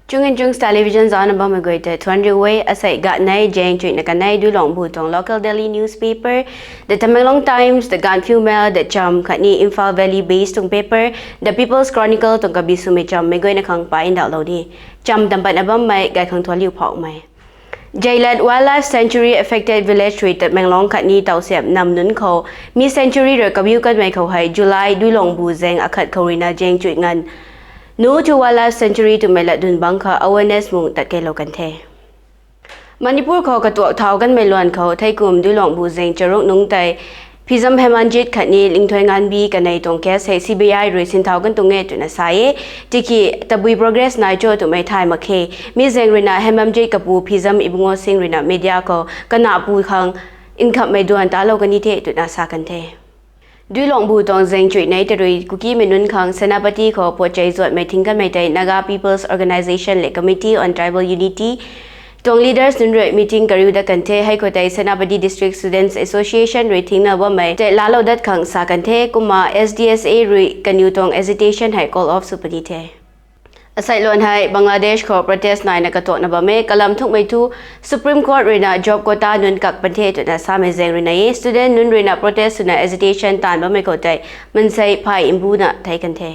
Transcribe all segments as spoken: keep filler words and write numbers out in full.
Chung Chungs Television zana bammei guay tei thuanriu e. Asei ganv nei zaeng chuihna kanei Duilongbu tuang local daily newspaper, The Tamenglong Times, The Gaanphiu Mail, The Cham khatni Imphal Valley based tuang paper, The People's Chronicle tuang kabi swmei cham meic guayna khang pa ndauhlou ni. Cham tam patna bammei gay khang thuanliu phauhmei. Zeilat Wildlife Sanctuary affected village rui Tamenglong khatni Tausiap nam nunc khou mi sanctuary rui kabiu kanmei khou hei July Duilongbu zaeng akhat khou ruina zaeng chuih nganv No to Wildlife Sanctuary twmei latdyn bangc kha awareness mung tat keylou kan the. Manipur khou katuak thau kanmei luan khou theikum Duilongbu zaeng charuk nungc tei Phizam Hemanjit khatni Lingthoinganbi kanei tuang case hei C B I rui sinthau kan tuang e twna sa e. Tiki tabui progress nai cho twmei thay mak khe. Mi zaeng ruina Hemanjit kapu Phizam Ibungo Singh ruina media khou kanahpu khang nkhamhmei duan talou kan ni the twna sa kan the. Duilongbu tuang zaeng chuih nei tei rui Kukimei nunc khang Senapati khou puatchei zuatmei thing kanmei tei Naga People's Organisation le Committee on Tribal Unity tuang leaders nunc rui meeting kariu dat kan the. Hei khou tei Senapati District Students Association rui thingna bammei tei laalou dat khang sa kan the. Kumna S D S A rui kaniw tuang agitation hei call off sw puni the. Asei luan hei Bangladesh khou protest naina katuakna bam e. Kalam thukmei thu Supreme Court ruina job quota nunc kak pan the twna samei zaeng ruina e. Student nunc ruina protest swna agitation taanv bammei khou tei mansei phay mbuna thei kan the.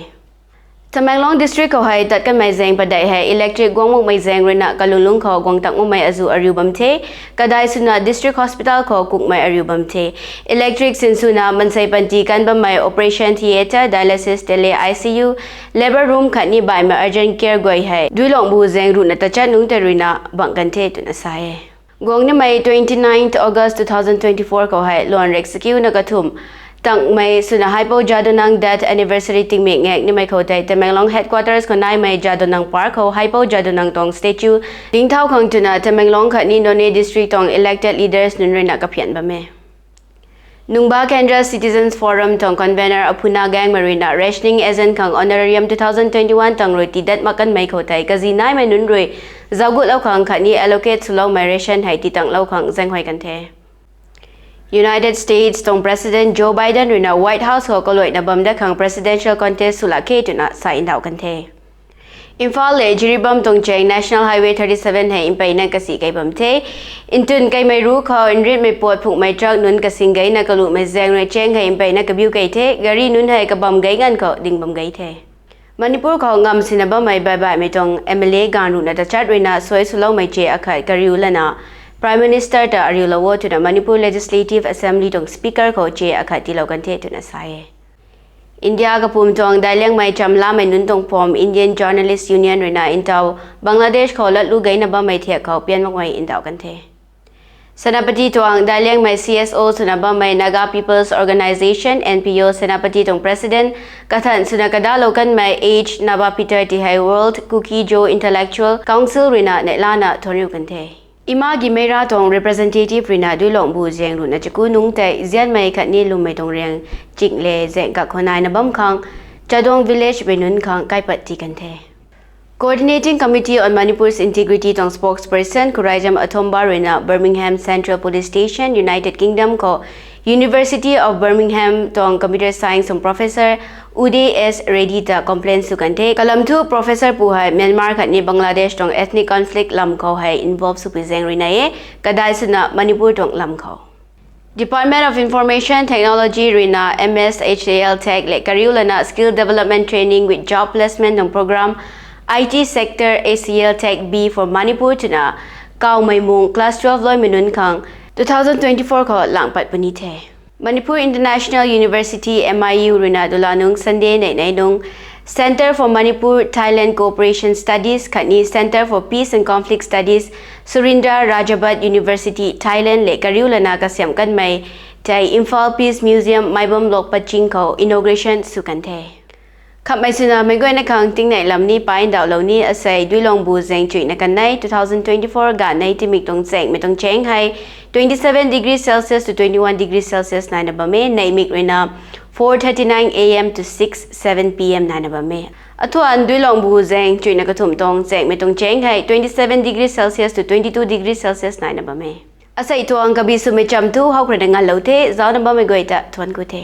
Tamenglong district khou hei tat kanmei zaeng padeih hei electric guang makmei zaeng ruina kalunglung khou guang tak makmei azuh ariu bam the. Kadai swna district hospital khou kukmei ariu bam the. Electric sinswna mansei panty kan bammei operation theatre, dialysis, tele I C U, labour room khatni baihmei urgent care guay hei Duilongbu zaeng ruhna tachat nungc tei ruina bang kan the twna sa e. Guang nimei twenty-ninth August two thousand twenty-four khou hei luan rek sakiuna kathumh tangmei swna Haipou Jadonang death anniversary tingmik ngak nimei khou tei Tamenglong headquarters khou naimei Jadonang Park khou Haipou Jadonang tuang statue dingthau khang twna Tamenglong khatni Noney district tuang elected leaders nunc ruina kaphian bam e. Nungba Kendra Citizens Forum tuang convener Aphuna Gangmei ruina rationing agent khang honorarium two thousand twenty-one tang rui tiidat mak kanmei khou tei kazi naimei nunc rui zaugutlou khang khatni allocate swloumei ration hei titanglou khang zaenghuay kan the. United States tuang President Joe Biden ruina White House khou kaluaina bam dat khang presidential contest swlak khe twna sa ndauh kan the. Imphal le Jiribam tuang chaeng National Highway thirty-seven hei mpeyna kasi kei bam the. Ntwn keimei ru khou nritmei puat phukmei truck nunc kasing geyna kaluhmei zaeng rui chaeng hei mpeyna kabiu kei the. Gari nunc hei kabam gei nganv khou ding bam gei the. Manipur khou ngam sina bammei baibaihmei tuang M L A gaanv ruhna tachat ruina suai swloumei che akhat kariu lana Prime Minister ta ariulou o twna Manipur Legislative Assembly tuang Speaker khou che akhat tiilou kan the twna sa e. India kapwm tuang daic liangmei chamlamei nunc tuang pham Indian Journalist Union ruina ntaw Bangladesh khou latlu geyna bammei thiak khou pian makmei ndauh kan the. Senapati tuang daic liangmei C S O swna bammei Naga People's Organisation, N P O, Senapati tuang President kathan swna kadalou kanmei H Naba Peter ti hei World Kuki-Zo Intellectual Council ruina neihlana thuanriu kan the. Ima Gimeira tuang representative ruina Duilongbu zaeng ruhna chaku nungc tei zianmei khatni lwmmei tuang riang ching le zaeng kak khou naina bam khang Chadong village mei nunc khang kaipat ti kan the. Coordinating Committee on Manipur's Integrity tuang spokesperson Khuraijam Athomba ruina Birmingham Central Police Station, United Kingdom khou University of Birmingham tuang Computer Science tuang Professor Uday S Reddy ta complaint sw kan the. Kalam thu Professor pu hei Myanmar khatni Bangladesh tuang ethnic conflict lam khou hei involve swpui zaeng ruina e, kadai swna Manipur tuang lam khou. Department of Information Technology ruina M S H A L Tech le kariu lana Skill Development Training with Job Placement tuang program, I T sector A C L Tech B for Manipur twna kawmei mung class twelve loimei nunc khang two thousand twenty-four khou lang pat puni the. Manipur International University, M I U ruina dula nung Sunday nei nei nung Centre for Manipur Thailand Cooperation Studies khatni Centre for Peace and Conflict Studies, Surindra Rajabhat University, Thailand le kariu lana kasiam kanmei tei Imphal Peace Museum, Maibam Lok Paching khou inauguration sw kan the. Khamhmei swna meic guayna khang tingnei lam ni pai ndauhlou ni. Asei Duilongbu zaeng chuihna kanei two thousand twenty-four ganv nei timik tuang chaengmei tuang chaeng hei twenty-seven degree Celsius to twenty-one degree Celsius naina bam e. Neihmik ruina four thirty-nine A M to six seven P M naina bam e. Athuan Duilongbu zaeng chuihna kathumh tuang chaengmei tuang chaeng hei twenty-seven degree Celsius to twenty-two degree Celsius naina bam e. Asei tuang kabi swmei cham thu howkhrui na nganlou the, zaucna bammei guay ta thuanc ku the.